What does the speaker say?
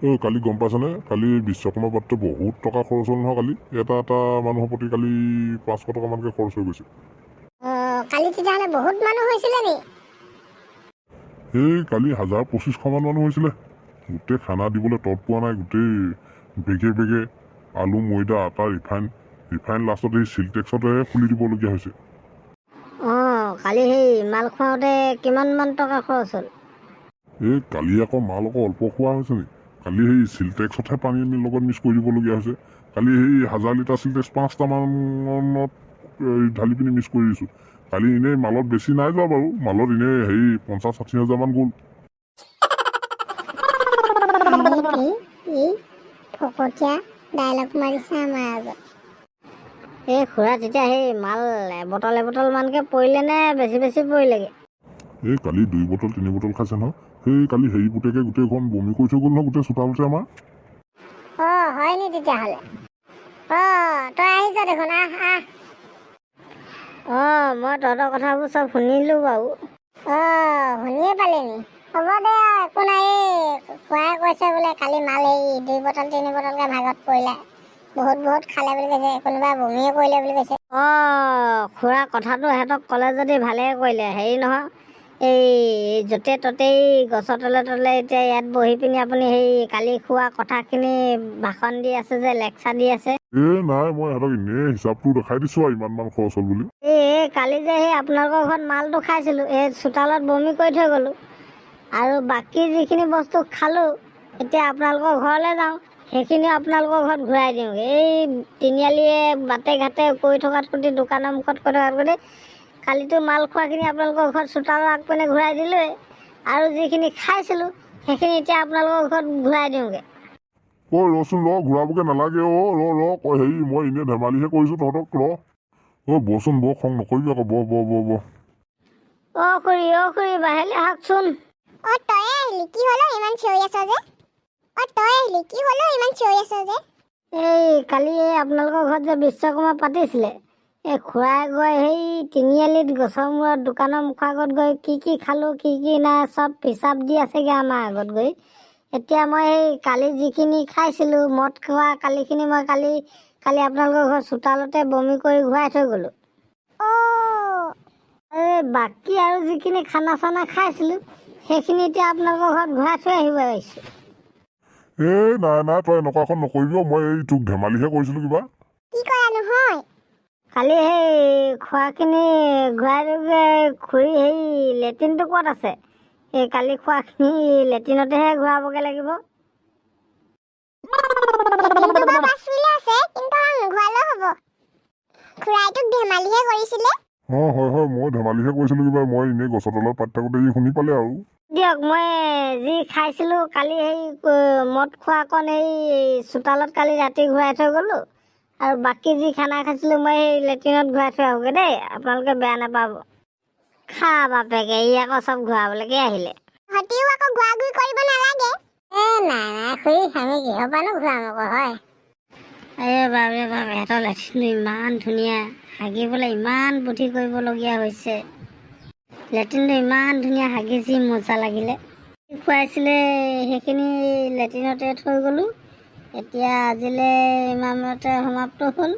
ঐ, কালি গম পাইছনে, কালি বিশ্বকৰ্মা পাতোঁতে বহুত টকা খৰচ হ'ল নহয়। কালি এটা এটা মানুহৰ প্ৰতি কালি 500 টকামানকৈ খৰচ হৈ গৈছে। অঁ, কালি তেতিয়াহ'লে বহুত মানুহ হৈছিলে নি? এই কালি 1000-2500মান মানুহ হৈছিলে। গোটেই খানা দিবলৈ তত পোৱা নাই। গোটেই বেগে বেগে আলু, ময়দা, আটা, ৰিফাইন ৰিফাইন, লাষ্টত এই চিলটেক্সতে খুলি দিবলগীয়া হৈছে। অঁ, কালি সেই মাল খুৱাওঁতে কিমানমান টকা খৰচ হ'ল? এই কালি আকৌ মাল আকৌ অল্প খোৱা হৈছে নি? কালি সেই চিলটেক্সতহে পানী আনি লগত মিক্স কৰি দিবলগীয়া হৈছে। কালি সেই 1000 লিটাৰ চিলটেক্স পাঁচটামানত এই ঢালি পিনি মিক্স কৰি দিছোঁ। কালি এনেই মালত বেছি নাই যোৱা বাৰু, মালত এনেই হেৰি 50-60 হাজাৰমান গ'ল। আৰে, ই ফকতীয়া ডাইলগ মাৰিছে আমাৰ আগত। এই খুৰা, তেতিয়া সেই মাল এবটল এবটল মানকৈ পৰিলে নে বেছি বেছি পৰিলেগৈ? এই কালি দুই বটল তিনি বটল খাইছে নহয়। সেই কালি হেৰি পুতেকে গোটেইখন বমি কৰি থৈ গ'ল নহয় গোটেই চোতালতে আমাৰ। অঁ, হয় নি তেতিয়াহ'লে? অঁ, তই আহিছ দেখোন, আহ আহ। অঁ, মই তহঁতৰ কথাবোৰ চব শুনিলোঁ বাৰু। অঁ, শুনিয়ে পালি নি? হ'ব দে আৰু, একো নাই। এই খুৰাই কৈছে বোলে কালি মাল এই দুই বটল তিনি বটলকৈ ভাগত পৰিলে, বহুত বহুত খালে বুলি কৈছে, কোনোবাই বমিয়ে কৰিলে বুলি কৈছে। অঁ খুৰা, কথাটো সিহঁতক ক'লে যদি ভালেই কৰিলে। হেৰি নহয়, এই য'তে ত'তেই গছৰ তলে তলে এতিয়া ইয়াত বহি পিনি আপুনি সেই কালি খোৱা কথাখিনি ভাষণ দি আছে যে, লেকচাৰ দি আছে? এই নাই, মই সিহঁতক এনেই হিচাপটো দেখাই দিছোঁ আৰু ইমানমান খৰচ হ'ল বুলি। এই কালি যে সেই আপোনালোকৰ ঘৰত মালটো খাইছিলোঁ, এই চোতালত বমি কৰি থৈ গ'লোঁ আৰু বাকী যিখিনি বস্তু খালোঁ, এতিয়া আপোনালোকৰ ঘৰলৈ যাওঁ, সেইখিনিও আপোনালোকৰ ঘৰত ঘূৰাই দিওঁ। এই তিনিআলিয়ে বাটে ঘাটে কৰি থকাত কুটি, দোকানৰ মুখত কৈ থকাত কুটি, কালিতো মাল খোৱাখিনি আপোনালোকৰ ঘৰত চোতালৰ আগপিনে ঘূৰাই দিলোঁৱেই আৰু যিখিনি খাইছিলোঁ সেইখিনি এতিয়া আপোনালোকৰ ঘৰত ঘূৰাই দিওঁগৈ। ঐ, ৰচোন ৰ, ঘূৰাবগৈ নালাগে। অ' ৰ ৰ, ক হেৰি, মই এনেই ধেমালিহে কৰিছোঁ তহঁতক। ৰ অ', বহচোন বহ, খং নকৰিবি আকৌ। বহ বহ বহ বহ। অ' খুৰী, অ' খুৰী, বাহিৰলৈ আহকচোন। অ, তই আহিলি? কি হ'ল অ, ইমান চিঞৰি আছ যে? অ, তই আহিলি? কি হ'ল অ, ইমান চিঞৰি আছ যে? এই কালি এই আপোনালোকৰ ঘৰত যে বিশ্বকৰ্মা পাতিছিলে, এই খুৰাই গৈ সেই তিনিআলিত গছৰ মূৰত দোকানৰ মুখৰ আগত গৈ কি কি খালোঁ কি কি নাই চব হিচাপ দি আছেগৈ আমাৰ আগত গৈ। এতিয়া মই সেই কালি যিখিনি খাইছিলোঁ, মদ খোৱা কালিখিনি মই কালি কালি আপোনালোকৰ ঘৰ চোতালতে বমি কৰি ঘূৰাই থৈ গ'লোঁ। এই বাকী আৰু যিখিনি খানা চানা খাইছিলোঁ, সেইখিনি এতিয়া আপোনালোকৰ ঘৰত ঘূৰাই থৈ আহিব আহিছোঁ। এই নাই নাই, তই এনেকুৱাখন নকৰিবি অ', মই এই তোক ধেমালিহে কৰিছিলোঁ কিবা। কি কৰা নহয়? কালি সেই খোৱাখিনি ঘূৰাই দিওঁগৈ। খুৰী, সেই লেট্ৰিনটো ক'ত আছে? এই কালি খোৱাখিনি লেট্ৰিনতেহে ঘূৰাবগৈ লাগিব। লেট্ৰিনটো বাৰু পাছফালে আছে, কিন্তু আমাক নুঘূৰালেও হ'ব। খুৰাই তোক ধেমালিহে কৰিছিলে। অঁ, হয় হয়, মই ধেমালিহে কৰিছিলোঁ কিবা। মই এনেই গছৰ তলত পাতি থাকোঁতে ই শুনি পালে আৰু। দিয়ক, মই যি খাইছিলোঁ কালি, সেই মদ খোৱাকণ সেই চোতালত কালি ৰাতি ঘূৰাই থৈ গ'লোঁ আৰু বাকী যি খানা খাইছিলোঁ মই সেই লেট্ৰিনত ঘূৰাই থৈ আহোঁগৈ দেই, আপোনালোকে বেয়া নাপাব। খা বাপেকে, ই আকৌ চব ঘূৰাবলৈকে আহিলে। তহঁতিও আকৌ ঘূৰা ঘূৰি কৰিব নালাগে। এ নাই নাই খুৰী, আমি কিহৰ পৰানো ঘূৰাম আকৌ, হয়। এই বাপৰে বাপ, ইহঁতৰ লেট্ৰিনটো ইমান ধুনীয়া, হাগিবলৈ ইমান বুদ্ধি কৰিবলগীয়া হৈছে। লেট্ৰিনটো ইমান ধুনীয়া, হাগি যি মজা লাগিলে। খুৱাইছিলে সেইখিনি লেট্ৰিনতে থৈ গ'লোঁ। এতিয়া আজিলৈ ইমানতে সমাপ্ত হ'ল।